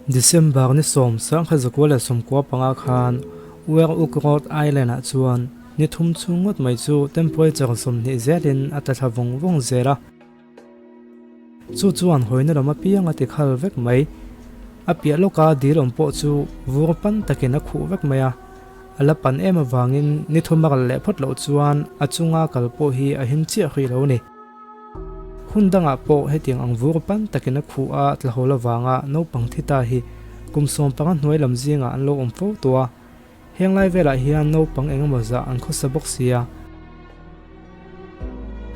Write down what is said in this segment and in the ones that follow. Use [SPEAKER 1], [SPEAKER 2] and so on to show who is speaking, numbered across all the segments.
[SPEAKER 1] December ni 1995 khan Uer Uk Rhode Island-ah chuan ni thum chhung ngawt mai chu temperature 20 zelin a tla thla vawng vawng zel a. Chu chuan hawina lam apiang a ti khal vek mai. A piah lawka dil awm pawh chu vur pan takin a khuh vek mai a. A la pan em avangin ni thum a kal leh phawt loh chuan a chunga kal pawh hi a him chiah hrih lo a ni. Hun dangah pawh hetiang ang vur pan takin a khuh a tla hawl avanga naupang thi ta hi kum 15 hnuai lam zingah an lo awm fo tawh a. Heng lai velah hian naupang eng emaw zah an khawsa bawk si a.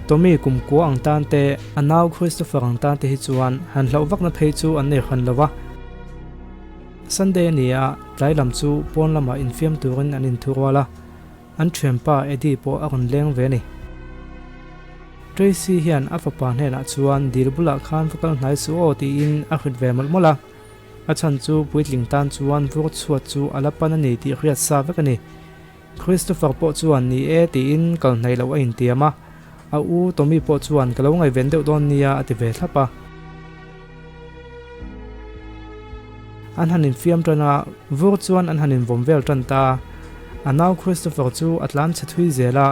[SPEAKER 1] Tommy kumkua ang tan te, a nau Christopher ang tan te hi chuan han hlauh vakna phei chu an nei hran lo va. Sunday a ni a, tlai lam chu pawn lamah infiam turin an inthurual a, an thianpa Eddie pawh a rawn leng ve a ni. Tracy hian a fapa hnenah chuan dil bulah khan va kal hnai suh aw tiin a hrit ve mawlh mawlh a. A chhan chu puitling tan chuan vur chhuat chu a la pan a ni tih hriat sa vek a ni. Christopher pawh chuan ni e tiin kal hnaih loh a intiam a, a u Tommy pawh chuan ka lo ngaihven deuh dawn nia a ti ve thlap a. An han infiam tan a, vur chuan an han invawm vel tan ta a. A nau Christopher chu a tlan chhe thui zel a,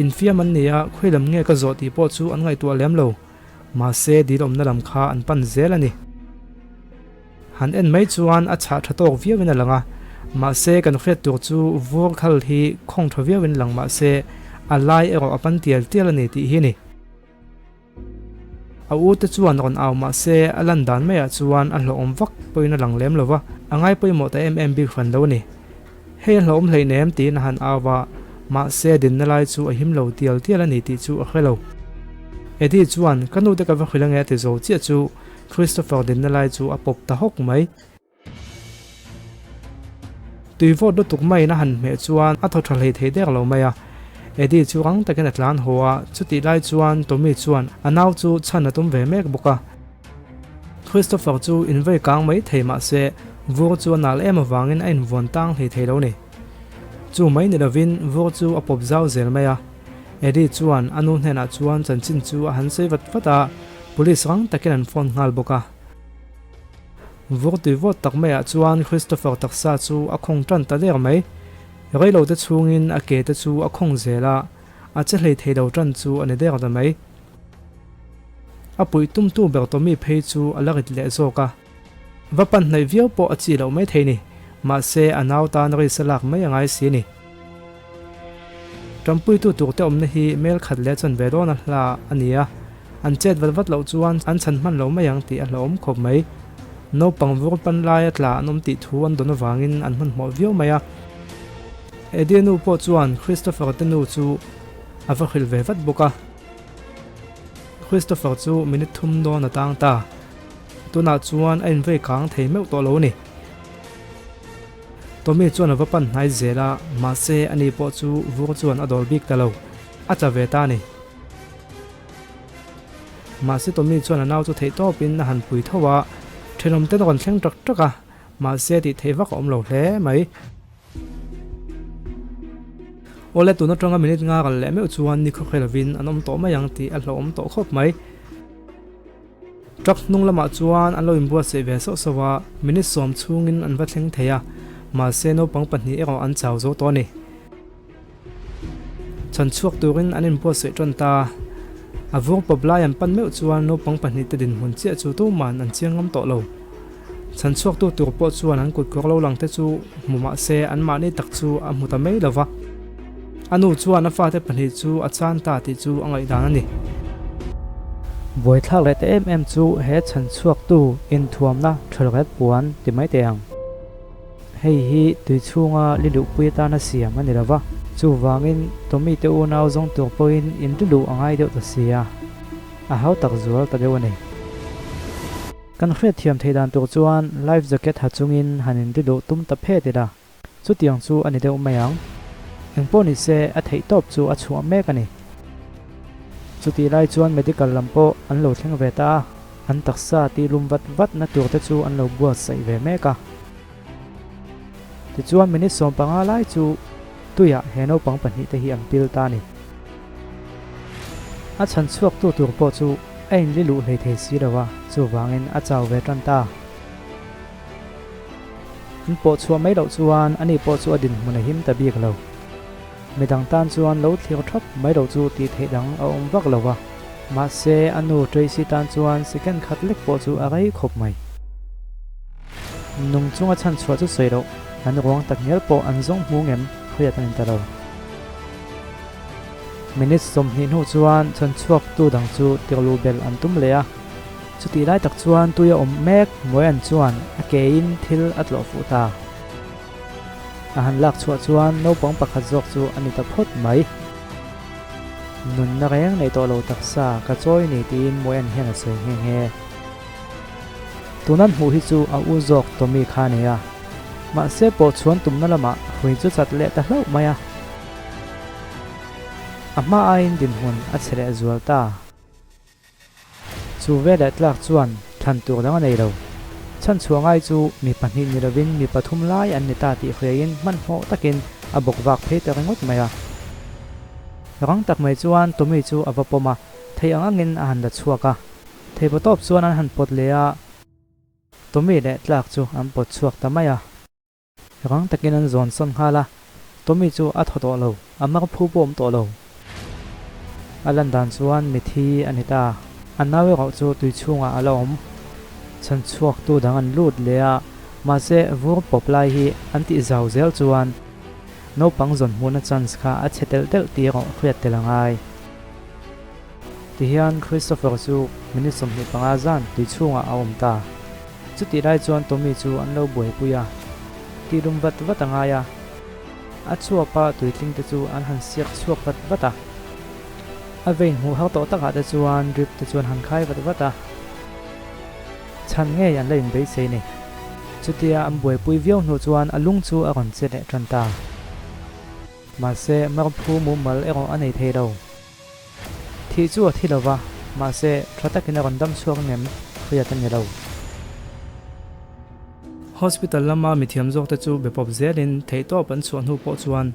[SPEAKER 1] infiam an ni a, khawi lam nge ka zawh tih pawh chu an ngaihtuah lem lo. Mahse dil awmna lam kha an pan zel a ni. Han en mai chuan a chhah tha tawk viauin a lang a, mahse kan hriat tur chu vur khal hi khawng tha viauin lang mahse a lai erawh a pan tial tial a ni tih hi a ni. A u te chuan rawn au mahse a lan dan maiah chuan a hlawhawm vak pawhin a lang lem lo va, a ngai pawimawh ta em em bik hran lo a ni. Hei a hlawhawm hleinem tiin a han au va, mahse dinna lai chu a him lo tial tial a ni tih chu a hre lo. Eddie chuan, Ka nute ka va hrilh ange a ti zo chiah chu Christopher dinna lai chu a pawp ta hawk mai. Tui vawt lutuk maiin a han hmeh chuan a thaw tha hlei thei der lo mai a. Eddie chu rang takin a tlan haw a, chutih lai chuan Tommy chuan a nau chu chhan a tum ve mek bawk a. Christopher chu invei kang mai thei mah se vur chu a nal em avangin a invuan tang hlei thei lo ni. Chu mai ni lovin vur chu a pawp zau zel mai a. Eddie chuan a nu hnenah chuan chanchin chu a han sawi vat vat a, police rang takin an phone nghal bawk a. Vur tui vawt tak maiah chuan Christopher taksa chu a khawng tan ta der mai. Reilo te chhungin a ke te chu a khawng zel a, a che hlei thei lo tan chu a ni der ta mai. A puih tumtu ber Tommy phei chu a la rit leh zawk a. Va pan hnaih viau pawh a chi loh mai thei ni. Mahse a nau tan risk a lak mai a ngai si a ni. Ṭampuitu turte awmna hi mel khat leh chuan ve dawn a hla a ni a, an chet vat vat loh chuan an chhan hman lo mai ang tih a hlauhawm khawp mai. Naupang vur pan laia tla an awm tih thu an dawn avangin an hmanhmawh viau mai a. Eddie nu pawh chuan Christopher te nu chu a va hrilh ve vat bawk a. Christopher chu minute thum dawn a tang ta. Tunah chuan a invei kang thei meuh tawh lo a ni. Tommy chuan a va pan hnai zel a, mahse ani pawh chu vur chuan a dawr bik ta lo. A tla ve ta a ni. Mahse Tommy chuan a nau chu theih tawpin a han pui tho a, thenawm ten a rawn thleng tak tak a, mahse tih theih vak a awm lo hle mai. Awle tun atanga minute nga kal leh meuh chuan ni khawkhe lovin an awm tawh mai ang tih a hlauhawm tawh khawp mai. Truck hnung lamah chuan an lo inbuatsaih ve sauh sauh a, minute 10 chhungin an va thleng thei a, mahse naupang pahnih erawh an chau zo tawh a ni. Chhan chhuak turin an inbuatsaih tan ta. A vur pawp lai an pan meuh chuan naupang pahnih te dinhmun chiah chu tuman an chiang ngam tawh lo. Chhan chhuaktu tur pawh chuan an kut kawr lo lang te chu hmu mah se anmahni tak chu a hmu ta mai lo va. A nu chuan a fate pahnih chu a chan ta tih chu a ngaihdan a ni. Buaithlak leh ta em em chu he chhan chhuaktu inthuamna thalret puan ti mai teh ang. Hei hi tui chhunga li luhpui atana siam a ni lo va, chuvangin Tommy te unau zawng tur pawhin in ri luh a ngai deuh ta si a, a hau tak zual ta deuh a ni. Kan hriatthiam theih dan tur chuan life jacket ha chungin han in ri luh tum ta phet ila. Chutiang chu a ni deuh mai ang. Engpawh ni se, a theih tawp chu a chhuah mek a ni. Chutih lai chuan medical lam pawh an lo thleng ve ta a, an taksa tih lum vat vat na tur te chu an lo buatsaih ve mek a. Tichuan minute 15 lai chu tuiah he naupang pahnih te hi an pil ta a ni. A chhan chhuaktu tur pawh chu a inli luh hlei thei si lo a, chuvangin a chau ve tan ta. An pawh chhuah mai loh chuan ani pawh chu a dinhmun a him ta bik lo. Midang tan chuan lo thlir thap mai loh chu tih theih dang a awm vak lo va. Mahse, a nu Tracy tan chuan second khat lek pawh chu a rei khawp mai. Nung chunga chhan chhuah chu sawi loh, an ruang tak ngial pawh an zawng hmu ngem hriat a ni ta lo. Minute 20 hnu chuan chhan chhuaktu dang chu tirlu belh an tum leh a. Chutih lai tak chuan tui a awm mek Moen chuan a kein thil a tlawh fuh ta. A han lak chhuah chuan naupang pakhat zawk chu a ni ta phawt mai. Nunna reng nei tawh lo taksa ka chawi ni tiin Moen hian a sawi nghe nghe. Tunan hmuh hi chu a u zawk Tommy kha a nei a. Mahse pawh chhuan tumna lamah hrui chu chat leh ta hlauh mai a. A hma aiin dinhmun a chhe leh zual ta. Chu veleh tlak chuan thlan tur dang a nei lo. Chhan chhuah ngai chu mi pahnih ni lovin mi pathum lai an ni ta tih hriaiin hmanhmawh takin a bawk vak phei ta ringawt mai a. Rang tak mai chuan Tommy chu a va pawm a, thei ang angin a han la chhuak a. Thei paw tawp chuan an han pawt leh a, Tommy leh tlak chu an pawt chhuak ta mai a. Rang takin an zawn sawn nghal a, Tommy chu a thaw tawh lo, a mar phu pawh awm tawh lo. A lan dan chuan mithi a ni ta. A nau erawh chu tui chhungah a la awm. Chhan chhuaktu dang an lut leh a, mahse vur pawp lai hi an tih zau zel chuan naupang zawn hmuhna chance kha a chhe telh telh tih erawh hriat tel a ngai. Tihian Christopher chu minute 25 zan tui chhungah a awm ta. Chutih lai chuan Tommy chu an lo buaipui a, tihlum vat vat a ngai a. A chhuapa tuitling te chu an han siak chhuak vat vat a. A vein hmuh har tawh takah te chuan drip te chuan han khai vat vat a. Chhan ngei an la inbeisei ni. Chutia an buaipui viau hnu chuan a lung chu a rawn che leh tan ta. Mahse, marphu mumal erawh a nei thei lo. Thih chu a thi lo va, mahse, tha takin a rawn dam chhuak ngem hriat a ni lo. Hospital lama mithiam zawkte chu be pawp zelin theihtawp an chhuah hnu pawh chuan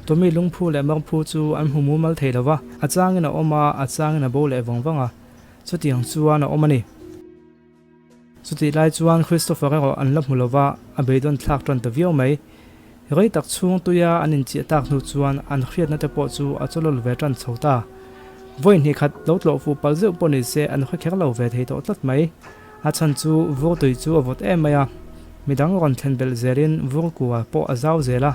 [SPEAKER 1] Tommy lungphu leh marphu chu an hmu mumal thei lo va, a changin a awm a, a changin a bo leh vang vang a, chutiang chuan a awm a ni. Chutih lai chuan Christopher erawh an la hmu lo va, a beidawn thlak tan ta viau mai. Rei tak chhung tuia an inchiah tak hnu chuan an hriatna te pawh chu a chawlawl ve tan chho ta. Vawi hnih khat lo tlawh fuh palh zeuh pawh ni se an hre kher lo ve thei tawh tlat mai. A chhan chu vur tui chu a vawt em mai a, midang rawn thlen belh zelin vur kua pawh a zau zel a,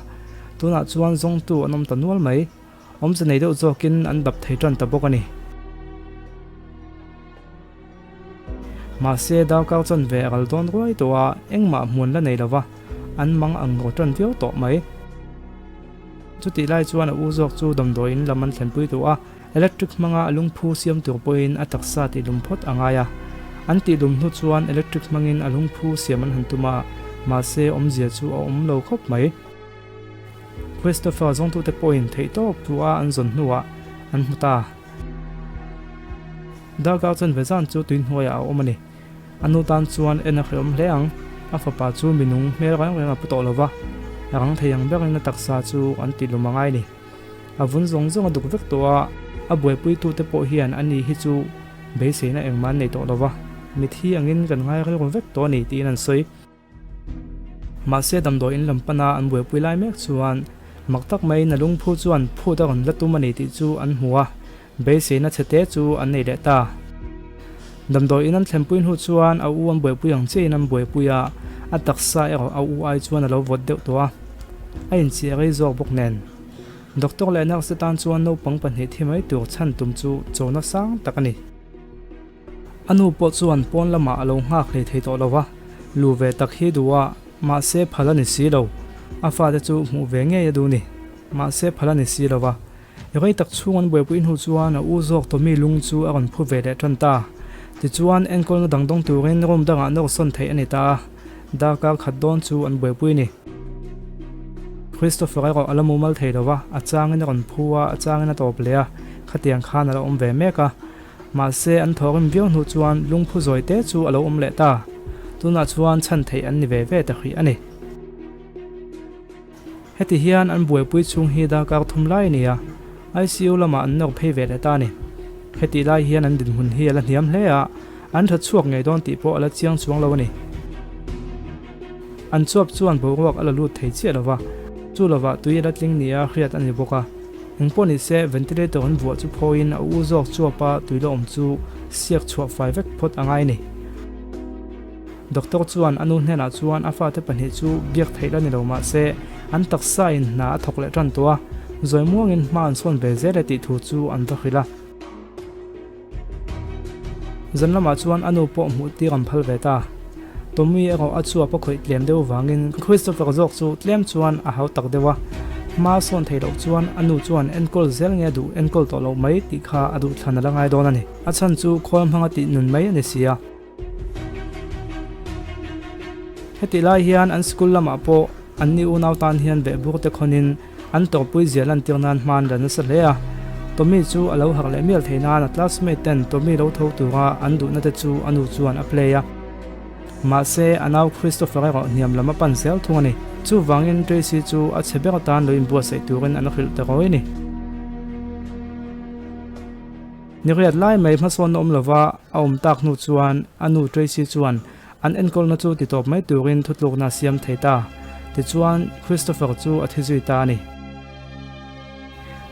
[SPEAKER 1] tunah chuan zawngtu an awm ta nual mai. Awmze nei deuh zawkin an dap thei tan ta bawk a ni. Mahse, darkar chuan ve a ral dawn ruai tawh a, engmah hmuan la nei lo va, an mang ang rawh tan viau tawh mai. Chutih lai chuan a u zawk chu damdawiin lam an thlenpui tawh a, electric hmanga a lungphu siam tur pawhin a taksa tihlum phawt a ngai a. An tihlum hnu chuan electric hmangin a lungphu siam an han tum a, mahse awmzia chu a awm lo khawp mai. Christopher zawngtute pawhin theihtawp thu a an zawn hnuah an hmu ta. Darkar chuan Vezan chu tui hnuaiah a awm a ni. A nu tan chuan en a hrehawm hle ang. A fapa chu mi nung hmel reng reng a pu tawh lo va, a rang thei ang berin a taksa chu an tih lum a ngai ni. A vun zawng zawng a duk vek tawh a, a buaipuitute pawh hian ani hi chu beiseina engmah an nei tawh lo va, mithi angin kan ngai rilru vek tawh a ni tiin an sawi. Mahse damdawi in lam pana an buaipui lai mek chuan mak tak maiin a lungphu chuan phut a rawn la tum a ni tih chu an hmu a, beiseina chhe te chu an nei leh ta. Damdawi in an thlenpui hnu chuan a u an buaipui ang chiahin an buaipui a, a taksa erawh a u ai chuan a lo vawt deuh tawh a, a inchiah rei zawk bawk nen. Doctor leh nurse te tan chuan naupang pahnih thi mai tur chhan tum chu chona sang tak a ni. A nu pawh chuan pawn lamah a lo nghak hlei thei tawh lo va, lu ve tak hi duh a, mahse phal a ni si lo. A fate chu hmuh ve ngei a duh ni, mahse phal a ni si lo va. Rei tak chhung an buaipui hnu chuan a u zawk Tommy lung chu a rawn phu ve leh tan ta. Tichuan, enkawlna dang dawng turin room dangah nawr sawn theih a ni ta a, darkar khat dawn chu an buaipui ni. Christopher erawh a la mumal thei lo va, a changin a rawn phu a, a changin a tawp leh a, khatiang khan a la awm ve mek a. Mahse, an thawrim viau hnu chuan lungphu zawi te chu a lo awm leh ta. Tunah chuan chhan theih an ni ve ve ta hrih a ni. Heti hian an buaipui chhung hi darkar thum lai a ni a, ICU lamah an nawr phei ve leh ta a ni. Hetih lai hian an dinhmun hi a la hniam hle a, an tha chhuak ngei dawn tih pawh a la chiang chuang lo a ni. An chuap chuan boruak a la lut thei chiah lo va, chu lovah tui a la tling nia hriat a ni bawk a. Engpawh ni se, ventilator an vuah chu phawiin a u zawk chuapa tui la awm chu siak chhuah fai vek phawt a ngai a ni. Doctor chuan a nu hnenah chuan a fate pahnih chu biak theih la ni lo mah se, an taksa in hna a thawk leh tan tawh a, zawi muangin hma an sawn ve zel e tih thu chu an va hrilh a. Zan lamah chuan a nu pawh hmuh tir an phal ve ta. Tommy erawh a chuap a khawih tlem deuh vangin Christopher zawk chu tlem chuan a hau tak deuh a, hma sawn theih loh chuan a nu chuan enkawl zel nge duh enkawl tawh loh mai tih kha a duhthlan a la ngai dawn a ni. A chhan chu khawl hmanga tih nun mai a ni si a. Hetih lai hian an school lamah pawh anni unau tan hian behbur te khawnin an tawrhpui zia lantir nan hma an la nasa hle a. Tommy chu a lo harh leh mial thei nan a classmate ten Tommy lo tho tura an duhna te chu a nu chuan a play a. Mahse a nau Christopher erawh hniam lam a pan zel thung a ni. Chuvangin Tracy chu a chhe ber atan lo inbuatsaih turin an hrilh ta rawi a ni. Ni riat lai mai hmasawnna awm lova a awm tak hnu chuan a nu Tracy chuan an enkawlna chu ti tawp mai turin thutlukna a siam thei ta. Tichuan, Christopher chu a thi zui ta a ni.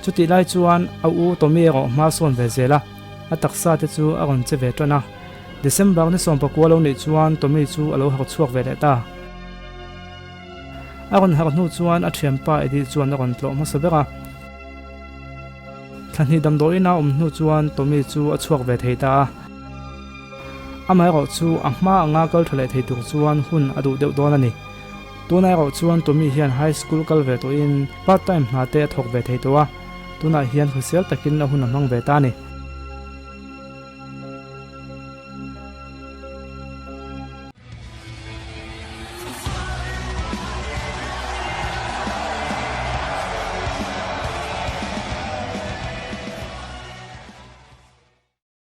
[SPEAKER 1] Chutih lai chuan a u Tommy erawh hma sawn ve zel a, a taksa te chu a rawn che ve tan a. December ni 19 lo nih chuan Tommy chu a lo harh chhuak ve leh ta. A rawn harh hnu chuan a thianpa Eddie chuan a rawn tlawh hmasa ber a. Thlahnih damdawiin a awm hnu chuan Tommy chu a chhuak ve thei ta a. Amaherawh chu a hma anga kal tha leh thei tur chuan hun a duh deuh dawn a ni. Tunah erawh chuan Tommy hian high school kal ve tawhin part time hna te a thawk ve thei tawh a, tunah hian hrisel takin a hun a hmang ve ta a ni.